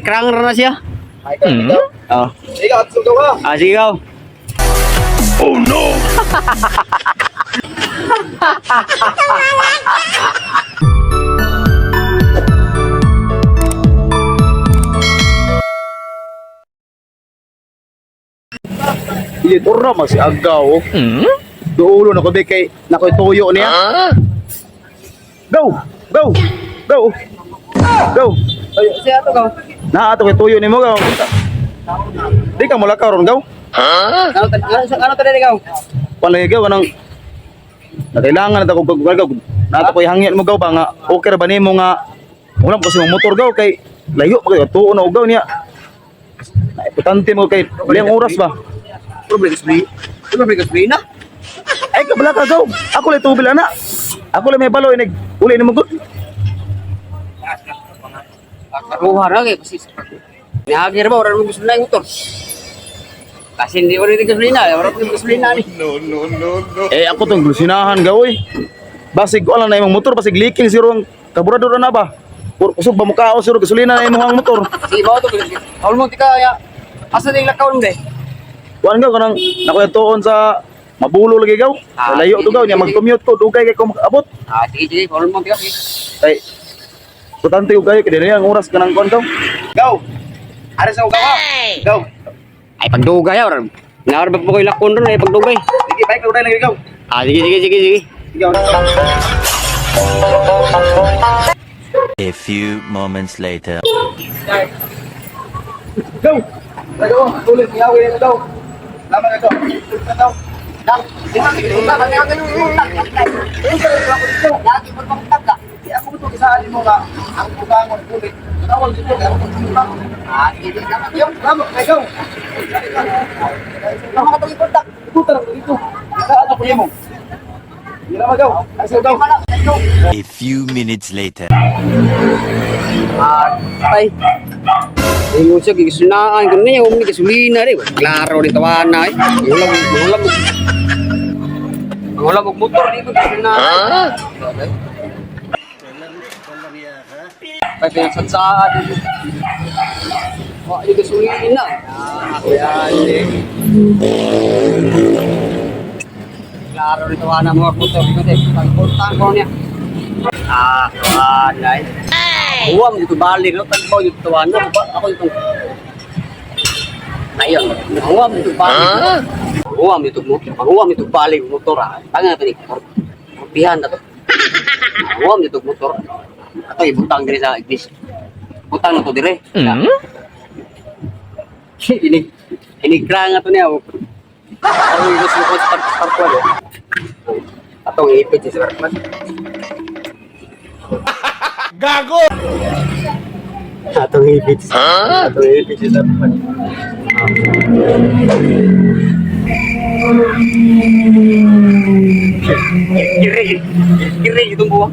Krang ra na siya. Ay, ikaw, ikaw. Oh. Ikaw, at sugaw ka. Ah, sige ikaw. Ili turra mas agaw. Duulo na ko be kay nakoy tuyo niya. Go! Go! Go! Go! Ay, siya to ka. Naa to kay tuyo nimo gaw. Di ka mula karon gaw. Ano ano to ikaw? Wala gaw kanang na kailangan na ko pag gaw. Naa to koy hangyan mo gaw ba nga okay ra ba nimo nga wala mo kasi mong motor gaw kay layo pa kayo tuo na og gaw niya. Na importante mo kay ilang oras ba? Problema sa Problema sa na. Ay kabala ka gaw. Ako lay tubil ana. Ako lay may balo inig uli nimo gud. Karuha ra kay kasi Nihagir ba ora mo gasolina yung motor. Kasi hindi ora yung gasolina, ora mo gasolina ni. Eh ako tong glusinahan gaw oy. Basig wala na imong motor, basig leaking siguro ang kaburador na ba. Kusog ba mukhaon siguro gasolina na imong ang motor. Sige ba to? Kaul mo tika ya. Asa ding lakaw mo de? Kuan gaw kanang nakuya tuon sa mabulo lagi gaw. Ah, Layo sige, to gaw sige, niya sige. mag-commute ko dugay kay ko makaabot. Ah, sige sige, kaul mo tika. Sige. Kay importante ko kayo kay dili ang oras kanang kuan gaw. Gaw. Ari sa gaw. Gaw. Ay pagdugay ya ora. Naor ba po koy lakon ron ay pagdugay. Sige bike na lagi gaw. Ah, sige sige sige sige. Sige. A few moments later. Go. Gaw, tuloy niyawi na gaw. Laman na gaw. Gaw. Di ako ito kisaan mo nga ang bugangon ulit. Tawag dito kay ako tumutang. Ah, sige sige. Yung lamo kay gaw. Ito tara dito. Saan ako nimo? Hindi na magaw. Ay sa gaw. A few minutes later. Ah, tay. Ingon siya, gigasolinaan ko niya, umi gasolina rin. Klaro rin tawana eh. Mangulam, mangulam. Mangulam og motor di ko gasolinaan. Ay, pinagsadsaan. Wa di gasolina. Ah, yan eh. Klaro rin tawana mga motor. Kasi pagpuntahan ko niya. Ah, tawana eh. Uwam dito balik no tagbaw dito tawana ba ako itong Ayon, uwam dito balik. Uwam dito mo. Uwam dito balik motor. Ah. Tanga to ni. Kurpihan na to. Uwam dito motor. Ato ibutang dire sa iglesia. Butang na to dire. Ini ini krang ato niya. Oh. Ako yung gusto ko sa parkwal. Atong ipit sa parkwal. Atong ipit. Atong ipit sa parkwal. Kiri, kiri itong buwang.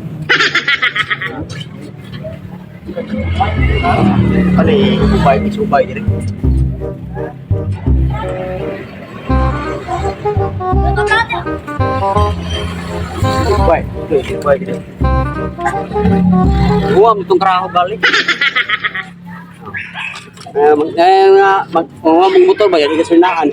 Ano eh, ubay, ubay dire. Ubay, ubay dire. Buwam itong karaho balik. Eh, mag, eh, nga, mag, oh, mag motor ba yan, gasolinaan.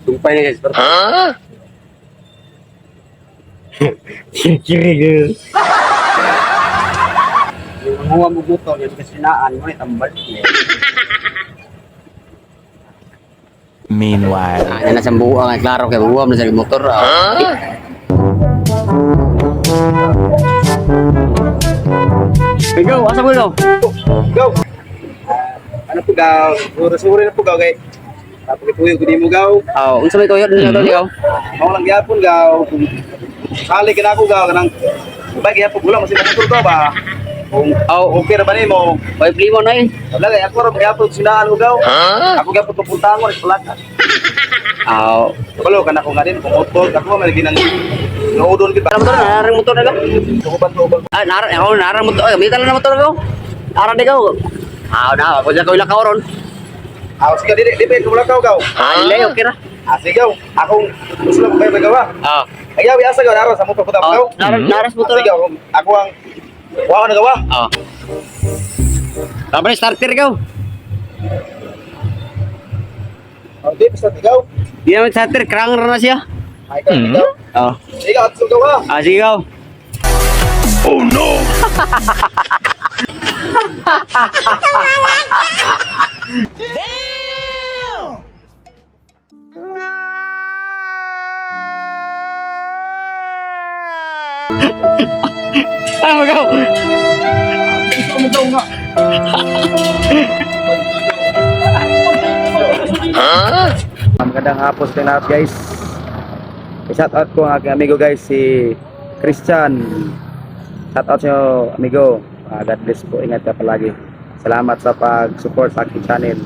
Sumpay na guys. Huh? Kiri girl. Yung mga mo motor, yung gasolinaan mo, tambal. Meanwhile. Ah, yan na siyang buwang. Ay, klaro kay buwang na sa motor. Ah. Hey, go! Asa mo go? Go. Ano po gaw? Suri-suri na po gaw kay. Tapos ituyo ko nimo gaw. Oh, unsa may tuyo din to ikaw? Mao lang gyapon gaw. Sali ka na ako gaw kanang bike gyapon wala mas motor gaw ba. Kung Oh, okay ra ba nimo? may plimo na eh. Wala kay ako ra gyapon sinaan ko gaw. Ako gyapon pupuntahan ko plaka. Oh. Kabalo ka na ko nga din kung motor ako man ginang noodon gid ba. Narang motor, narang motor na go. Tukuban tukuban. Ah, narang, ako narang motor. Ay, may tala na motor ko. Narang di ko. Ah, na, ako dyan ko ilang kauron. Ah, sige, dili, dili, kumulakaw gaw. Ah, dili, okay ra. Ah, sige gaw. Akong gusto lang kayo magawa. Ah. Ay, gaw, asa gaw, naros, amo papunta Oh, gaw. naras, naras mo to. Ah, sige, ako ang wa na gawa. Ah. Tama na, starter gaw. Oh, di, basta ikaw. Di naman starter, krang ra na siya. Ay, ikaw, ikaw. Oh. Sige, atso gawa. Ah, sige gaw. Oh no! Ah, magaw. Gusto mo gaw nga. Magandang hapon sa lahat, guys. I-shout out ko ang aking amigo, guys, si Christian. Shout out sa'yo, amigo. Ah, God bless po. Ingat ka palagi. Salamat sa pag-support sa aking channel.